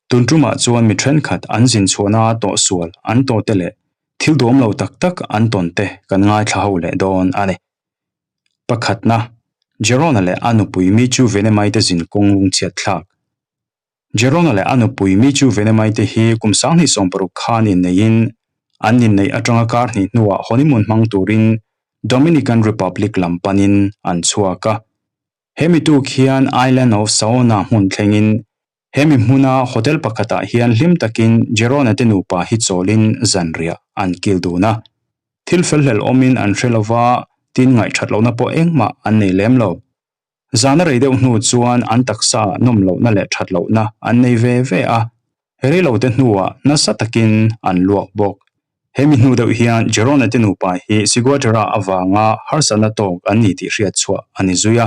Tun tumah chuan mi thenkhat an zin chhuahna tawh sual an tawh te leh thil duam lo tak tak an tawn te kan ngaithla ho leh dawn a ni. Pakhatna, Jerona leh a nupui Michu Venemai te zin kawng lungchhiat thlak. Jerona leh a nupui Michu Venemai te hi kum 2016 khan inneiin an inneih atanga kar hnih hnuah honeymoon hmang turin Dominican Republic lam panin an chhuak a. Hemi tuk hian Island of Saona hmun thlengin hemi hmuna hotel pakhatah hian hlim takin Jerona te nupa hi chawlin zanriah an kil dun a. Thil felhlel awmin an hre lova, tin ngaihthat lohna pawh engmah an nei lem lo. Zana rei deuh hnu chuan an taksa nawm lohna leh that lohna an nei ve ve a, rei lo te hnuah nasa takin an luak bawk. Hemi hnu deuh hian Jerona te nupa hi Ciguatera avanga harsatna tawk an ni tih hriat chhuah a ni zui a.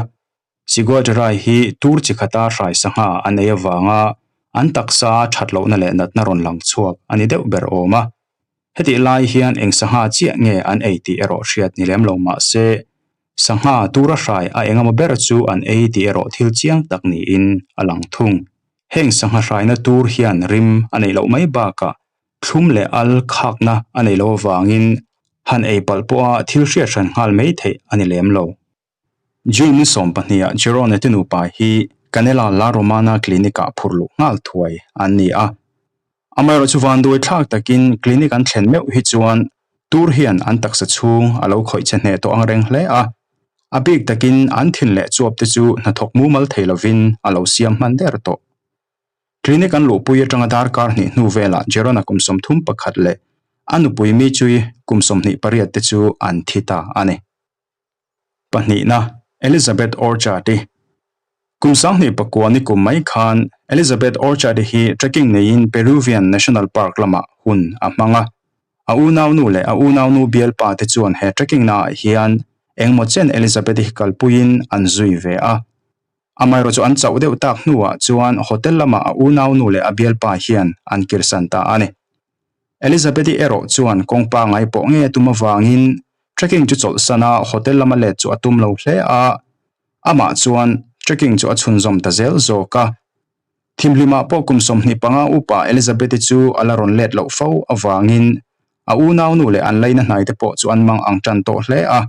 Ciguatera hi tur chi khata hrai sangha a nei avanga an taksa that lohna leh natna rawn lang chhuak a ni deuh ber awm a. Hetih lai hian eng sangha chiah nge an ei tih erawh hriat ni lem lo mah se, sangha tura hrai a engemaw ber chu an ei tih erawh thil chiang tak niin a lang thung. Heng sangha hraina tur hian rim a neih loh mai bakah thlum leh al khakna a neih loh avangin han ei palh pawha thil hriat hran nghal mai theih a ni lem lo. June ni 12 ah Jerone te nupa hi Canela La Romana Clinic-ah phurh luh nghal thuai an ni a. Amaherawhchu vanduai thlak takin clinic an thlen meuh hi chuan tur hian an taksa chhung a lo khawih che hneh tawh ang reng hle a. A bik takin an thin leh chuap te chu hnathawk mumal thei lovin a lo siam hman der tawh. Clinic an luhpui atanga darkar hnih hnu velah Jerona kum 31 leh a nupui Michui kum 28 te chu an thi ta a ni. Pahnihna, Elizabeth Orchard-i. Kum 2009 ni kum mai khan Elizabeth Orchard-i hi trekking neiin Peruvian National Park lamah hun a hmang a. A unaunu leh a unaunu bialpa te chuan he trekking naah hian engmaw chen Elizabeth-i hi kalpuiin an zui ve a. Amaherawh chu an chauh deuh tak hnuah chuan hotel lamah a unaunu leh a bialpa hian an kirsan ta a ni. Elizabeth-i erawh chuan kawng pangai pawh nge a tum avangin trekking chu chawlhsan a hotel lama let chu a tum lo hle a, amah chuan trekking chu a chhunzawm ta zel zawk a. Thimhlimah pawh kum 25 upa Elizabeth-i chu a la rawn let loh fo avangin a unaunu leh an laina hnaite pawh chu an mang ang tan tawh hle a.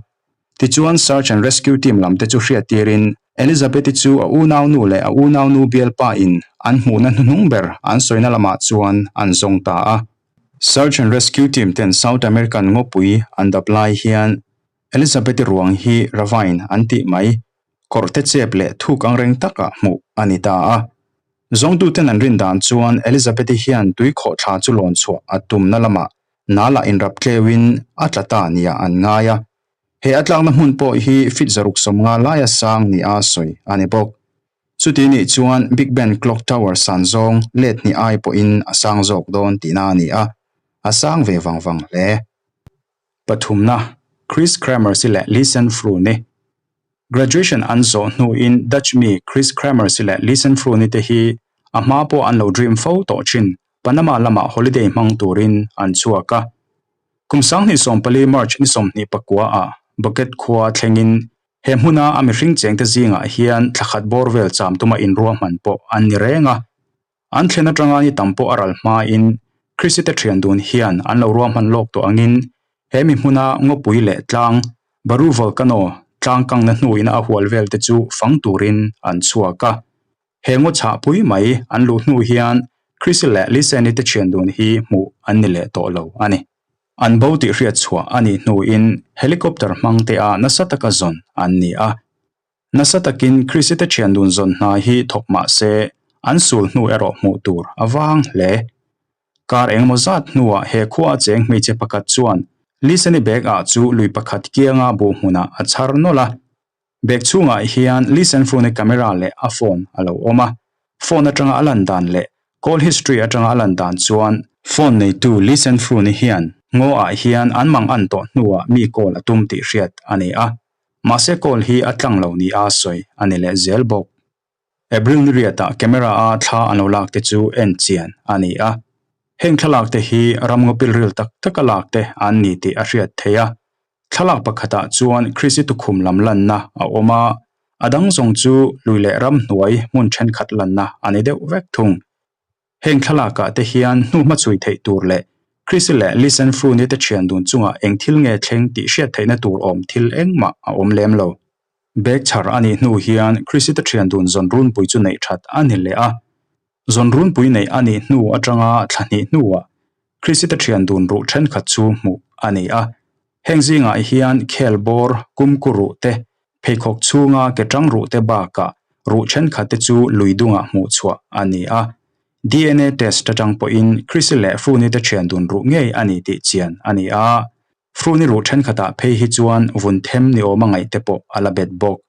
Tichuan search and rescue team lam te chu hriattirin Elizabeth-i chu a unaunu leh a unaunu bialpa in an hmuhna hnuhnung ber an sawina lamah chuan an zawng ta a. Search and rescue team ten South American ngawpui an dap lai hian Elizabeth-i ruang hi ravine an tih mai, kawrhte chep leh thuk angreng takah hmuh a ni ta a. Zawngtuten an rin dan chuan Elizabeth-i hian tui khawhthla chu lawn chhuah a tumna lamah Nala inrap tleuin a tla ta nia an ngai a. He a tlakna hmun pawh hi feet 350 laia sang nia sawi a ni bawk. Chuti nih chuan Big Ben Clock Tower san zawng let hnih ai pawhin a sang zawk dawn tihna a ni a, a sang ve vang vang hle. Pathumna, Chris Kramers-i leh Lisen Froon-i. Graduation an zawh hnuin Dutch mi Chris Kramers-i leh Lisen Froon-i te hi a hma pawh an lo dream fo tawh thin. Panama lamah holiday hmang turin an chhuak a. Kum 2014 March ni 29 ah Boquete khua thlengin he hmuna a mihring chengte zingah hian thlakhat bawr vel cham tuma inruahman pawh an ni reng a. An thlen atanga ni tam pawh a ral hmain Chrissy te thian dun hian an lo ruahman lawk tawh angin he mi hmuna ngawpui leh tlang Baru Volcano tlang kangna hnuin a hual vel te chu fang turin an chhuak a. He ngaw chhah pui mai an luh hnu hian Chrissy leh Liseni te thian dun hi hmuh an ni leh tawh lo a ni. An bo tih hriat chhuah a nih hnuin helicopter hmang te ah nasa taka zawn an ni a. Nasa takin Chrissy te thian dun zawn hna hi thawk mah se an sul hnu erawh hmuh tur a vang hle. Kar engemaw zat hnuah he khua a cheng hmeichhe pakhat chuan Liseni bag ah chu lui pakhat kianga buh hmunah a chhar nawlh a. Bag chhungah hian Lee Senfrune camera leh a phone a lo awm a, phone atanga a lan dan leh call history atanga a lan dan chuan phone neitu Lee Senfrune hian ngaw ah hian an mang an tawh hnuah mi call a tum tih hriat a ni a, mahse call hi a tlang lo nia sawi a ni leh zel bawk. April ni riatah camera a thla an lo lak te chu en chian a ni a, heng thlalak te hi ramngaw pilril tak taka lak te an ni tih a hriat theih a, Thlalak pakhatah chuan Chrissy tukhum lam lanna a awm a, a dang zawng chu lui leh ramhnuai hmun thenkhat lanna a ni deuh vek thung. Heng thlalakah te hian hnuhma chhui theih tur leh Chrissy leh Lisen Fruni te thian dun chungah eng thil nge thleng tih hriat theihna tur awm thil engmah a awm lem lo. Bag chhar a nih hnu hian Chrissy te thian dun zawn runpui chu neih that a ni leh a. Zawn runpui neih a nih hnu atanga thla hnih hnuah Chrissy te thian dun ruh thenkhat chu hmuh a ni a. Heng zingah hian khel bawr, kumku ruh te, pheikhawk chhunga ke tang ruh te bakah ruh thenkhat te chu lui dungah hmuh chhuah a ni a. DNA test atang pawhin Chrissy leh Fruni te thian dun ruh ngei a ni tih chian a ni a. Fruni ruh thenkhatah phei hi chuan vun them ni awma ngaih te pawh a la bet bawk.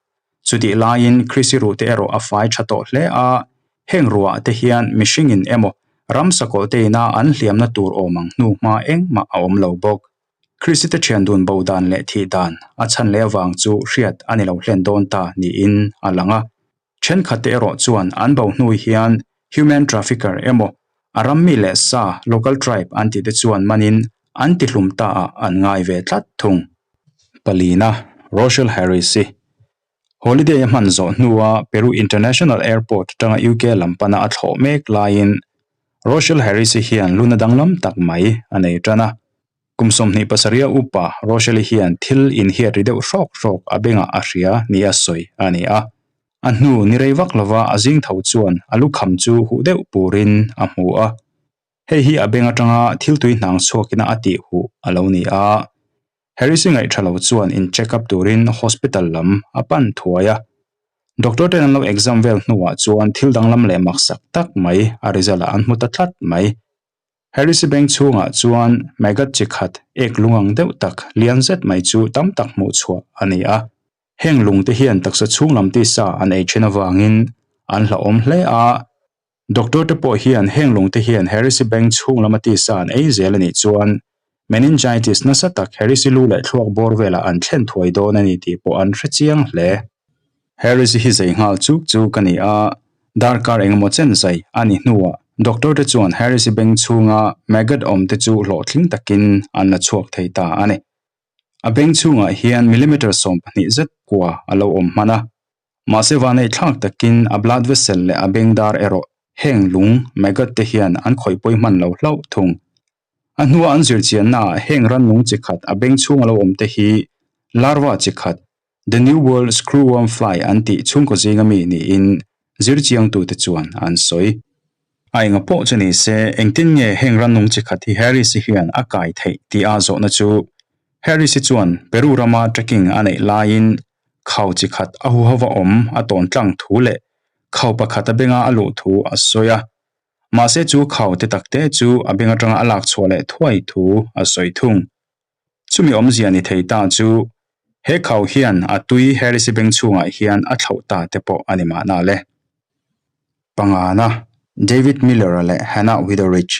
Chutih laiin Chrissy ruh te erawh a fai tha tawh hle a, heng ruah te hian mihringin emaw ramsakawlh te ina an hliamna tur awm ang hnu hma engmah a awm lo bawk. Chrissy te thian dun bo dan leh thih dan a chhan leh avang chu hriat a ni lo hlen dawn ta niin a lang a. Thenkhat te erawh chuan an bo hnu hian human trafficker emaw a ram mi leh sa local tribe an tih te chuan manin an tihlum ta ah an ngai ve tlat thung. Palina, Rochelle Harris-i Holiday a hman zawh hnua Peru International Airport atanga UK lam pana a thlawh mek laiin Rochelle Harris-i hian luna danglam tak mai a nei tan a. Kum 27 a upa Rochelle-i hian thil inhiat ri deuh hrawk hrawk a bengah a hria nia sawi a ni a. A hnu ni rei vak lova a zing tho chuan a lukham chu huh deuh purin a hmu a. Hei hi a beng atanga thil tui hnang chhuakina a tih huh a lo ni a. Harris-i ngaih tha lo chuan in check up turin hospital lam a pan thuai a. Doctor ten an lo exam vel hnuah chuan thil danglam leh maksak tak mai a result ah an hmu ta tlat mai. Harris-i beng chhungah chuan maggot chi khat ek lung ang deuh tak lian zet mai chu tam tak hmuh chhuah a ni a. Heng lungte hian taksa chhung lam tisa an ei then avangin an hlauhawm hle a. Doctor te pawh hian heng lungte hian Harris-i beng chhung lama tisa an ei zel a nih chuan meningitis nasa tak Harris-i lu leh thluak bawr velah an thlen thuai dawn a ni tih pawh an hre chiang hle. Harris-i hi zei nghal chuk chuk a ni a, darkar engemaw chen zai a ni hnuah doctor te chuan Harris-i beng chhunga maggot awm te chu hlawhtling takin an la chhuak thei ta a ni. A beng chhungah hian millimeter 12 zet kua a lo awm hman a. Mahse vanei thlak takin a blood vessel leh a bengdar erawh heng lung, maggot, te hian an khawih pawi hman lo hlauh thung. A hnua an zirchiannaah heng rannung chi khat a beng chhunga lo awm te hi larva chi khat, the new world screwworm fly an tih chhungkaw zinga mi niin zirchiangtute chuan an sawi. A enga pawh chu ni se, engtin nge heng rannung chi khat hi Harris-i hian a kai theih tih a zawhna chu Harris-i chuan Peru rama trekking a neih laiin Khau chi khat a huhova awm a tawn tlang thu leh khau pakhat a benga a luh thu a sawi a. Mahse chu khau te tak te chu a beng atanga a lak chhuah leh thuai thu a sawi thung. Chumi awmzia ni thei ta chu he khau hian a tui Harris-i beng chhungah hian a thlauh ta te pawh a ni mahna le. Pangana, David Miller-a leh Hannah Witheridge.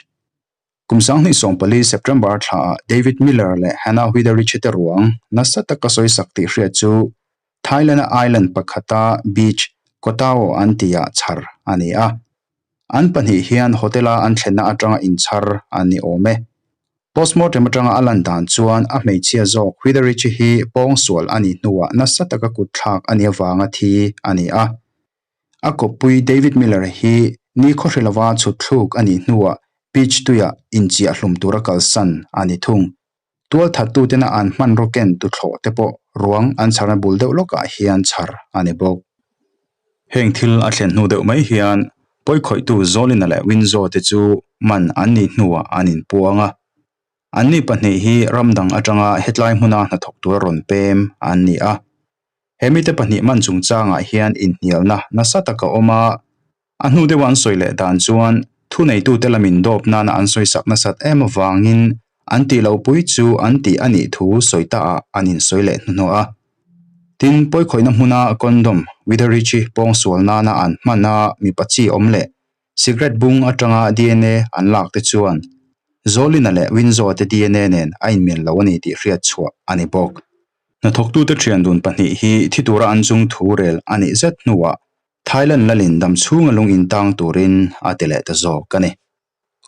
Kum 2014 September thlaah David Miller leh Hannah Witheridge te ruang nasa taka sawisak tih hriat chu Thailand-a island pakhata beach Koh Tao an tihah chhar a ni a. An pahnih hian hotel-a an thlenna atanga inchhar an ni awm e. Postmortem atanga a lan dan chuan a hmeichhia zawk Witheridge hi pawngsual a nih hnuah nasa taka kutthlak a nih avanga thi a ni a. A kawppui David Miller hi ni khawhri lova chhut thluk a nih hnuah pitch tuiah inchiah hlum tura kalsan a ni thung. Tualthattutena an hmanraw ken tuthlawh te pawh ruang an chharna bul deuh lawkah hian chhar a ni bawk. Heng thil a thlen hnu deuh mai hian pawikhawihtu Zolina leh Winzo te chu man an nih hnuah an inpuang a. Anni pahnih hi ram dang atanga hetlai hmuna hnathawk tura rawn pem an ni a. He mite pahnih man chungchangah hian inhnialna nasa tak a awm a, a hnu deuha an sawi leh dan chuan thuneitute lamin dawp nana an sawisak nasat em avangin an tih loh pui chu an tih a nih thu sawi ta ah an insawi leh hnuhnawh a. Tin, pawikhawihna hmuna condom, Witheridge-i pawngsual nana an hman a mipa chi awm leh Cigarette bung atanga dna an lak te chuan Zolina leh Winzo te dna nen a inmil lo a ni tih hriat chhuah a ni bawk. Hnathawktute thian dun pahnih hi thi tura an chung thu rel a nih zet hnuah Thailand lalin dam chhunga lung intang turin a ti leh ta zawk a ni.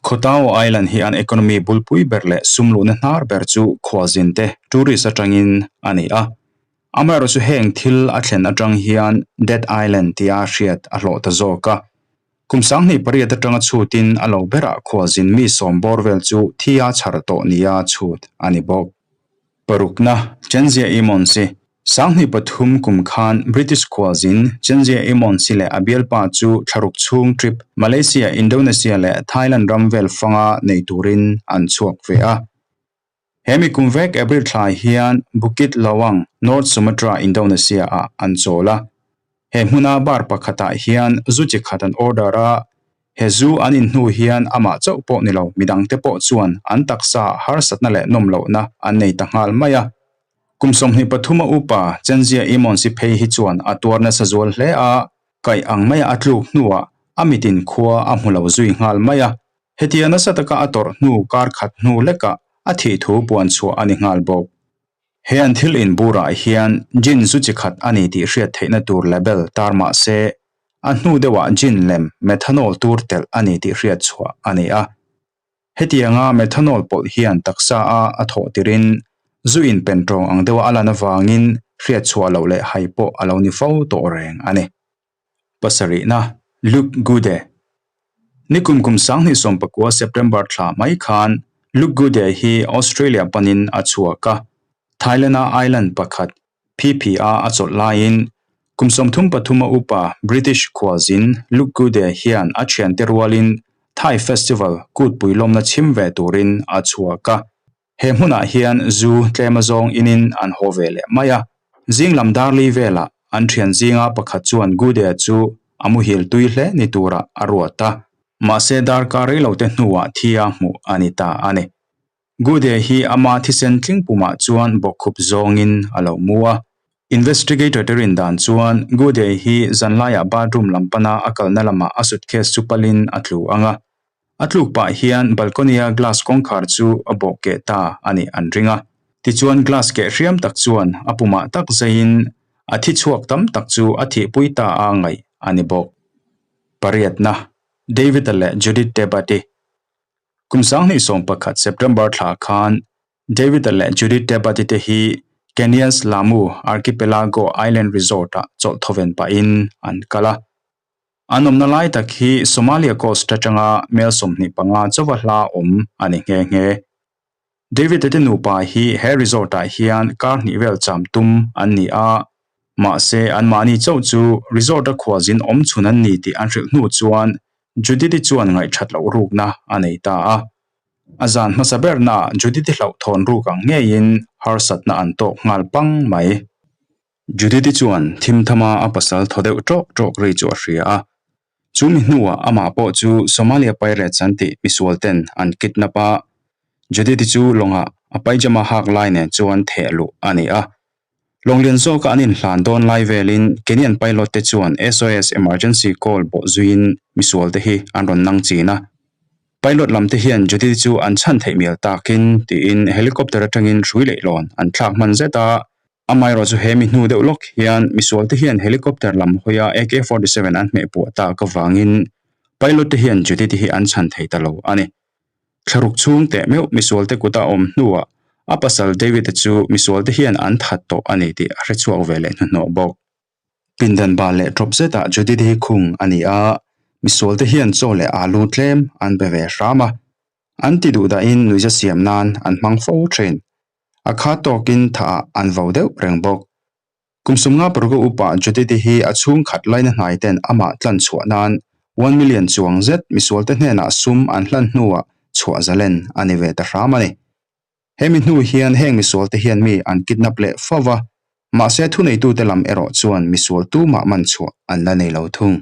Koh Tao Island hi an economy bulpui ber leh sum luhna hnar ber chu khualzin te, tourist, atangin a ni a. Amaherawhchu heng thil a thlen atang hian Dead Island tia hriat a hlawh ta zawk a. Kum 18 atanga chhutin a lo berah khualzin mi sawm bawr vel chu thi a chhar tawh nia chhut a ni bawk. Parukna, Chenzia Emmons-i 23 kum khan British khualzin Chenzia Emmons-i leh a bialpa chu thlaruk chhung trip Malaysia, Indonesia leh Thailand ram vel fanga nei turin an chhuak ve a. He mi kum vek April thla hian Bukit Lawang, North Sumatra, Indonesia ah an chawl a. He hmuna bar pakhatah hian zu chi khat an order a, he zu an in hnu hian amah chauh pawh ni lo midangte pawh chuan an taksa harsatna leh nawm lohna an nei ta nghal mai a. Kum 23 a upa Chenzia Imonsi phei hi chuan a tuar nasa zual hle a, kaih ang maia a tluk hnuah a mitin khua a hmu lo zui nghal mai a. Hetia nasa taka a tawrh hnu kar khat hnu lekah a thih thu puan chhuah a ni nghal bawk. He an thil inburah hian gin zu chi khat a ni tih hriat theihna tur label tar mah se, a hnu deuhah gin lem methanol tur telh a ni tih hriat chhuah a ni a. Hetianga methanol pawlh hian taksa a a thawh tirin zu inpen tawng ang deuha a lan avangin hriat chhuah loh leh hai pawh a lo ni fo tawh reng a ni. Pasarihna, Luke Gude. Nikum kum 2019 September thla mai khan Luke Gude hi Australia panin a chhuak a, Thailand-a island pakhat Phi Phi a a chawlh laiin kum 33 a upa British khualzin Luke Gude hian a thiante rualin Thai Festival kutpui lawmna chhim ve turin a chhuak a. He hmunah hian zu tlem azawng inin an haw ve leh mai a. Zing lam darli velah an thian zinga pakhat chuan Gude chu a muhil tui hle ni turah a ruat a. Mahse darkar rei lo te hnuah thi a hmuh a ni ta a ni. Gude hi ama thisen tling pumah chuan bawkkhup zawngin a lo mu a. Investigator te rin dan chuan Gude hi zanlaiah bathroom lam pana a kalna lamah a suitcase chu palin a tlu ang a. A tluk pah hian balcony-a glass kawngkhar chu a bawh keh ta a nih an ring a. Tichuan glass keh hriam tak chuan a pumah tak zeiin a thi chhuak tam tak chu a thihpui ta a ngaih a ni bawk. Pariatna, David-a leh Judith Tebbutt-i. Kum 2011 September thla khan David-a leh Judith Tebbutt-i te hi Kenya's Lamu Archipelago Island Resort-ah chawlh thawven pahin an kal a. An awmna lai tak hi Somalia coast atanga mel 25 chauha hla awm a ni nghe nghe. David-a te nupa hi he resort-ah hian kar hnih vel cham tum an ni a, mahse anmahni chauh chu resort-a khualzin awm chhun an ni tih an hrilh hnu chuan Judith-i chuan ngaihthat loh rukna a nei ta a. A zan hmasa bernaah Judith-i hlauhthawn ruk ang ngeiin harsatna an tawk nghal pang mai. Judith-i chuan thim thama a pasal thaw deuh ṭawk ṭawk ri chu a hria a. Chu mi hnuah amah pawh chu Somalia Pirates an tih misual ten an kidnap a. Judith-i chu lawngah a pyjama hak lai nen chuan theh luh a ni a. Lawng lian zawka an inhlan dawn lai velin Kenyan pilot te chuan SOS emergency call bawh zuiin misual te hi an rawn nang chin a. Pilot lam te hian Judith-i chu an chhan theih mial takin tiin helicopter atangin hrui leihlawn an thlak hman zet a. Amaherawh chu he mi hnu deuh lawk hian misual te hian helicopter lam hawia AK-47 an hmeh puah tak avangin pilot te hian Judith-i hi an chhan thei ta lo a ni. Thlaruk chhung teh meuh misual te kuta awm hnuah a pasal David-a chu misual te hian an that tawh a ni tih a hrechhuak ve leh hnuhnawh bawk. Pindan bal leh tawp zetah Judith-i hi khung a ni a, misual te hian chaw leh alu tlem an pe ve hram a, an ti duh dahin nuihza siam nan an hmang fo thin. A kha tawkin thah an vo deuh reng bawk. Kum 50 a upa Judith-i hi a chhungkhat laina hnai ten amah tlan chhuah nan 1 million chuang zet misualte hnenah sum an hlan hnuah chhuah zalen a ni ve ta hram a ni. Hemi hnu hian heng misualte hian mi an kidnap leh fo va, mahse thuneitute lam erawh chuan misual tumah man chhuah an la nei lo thung.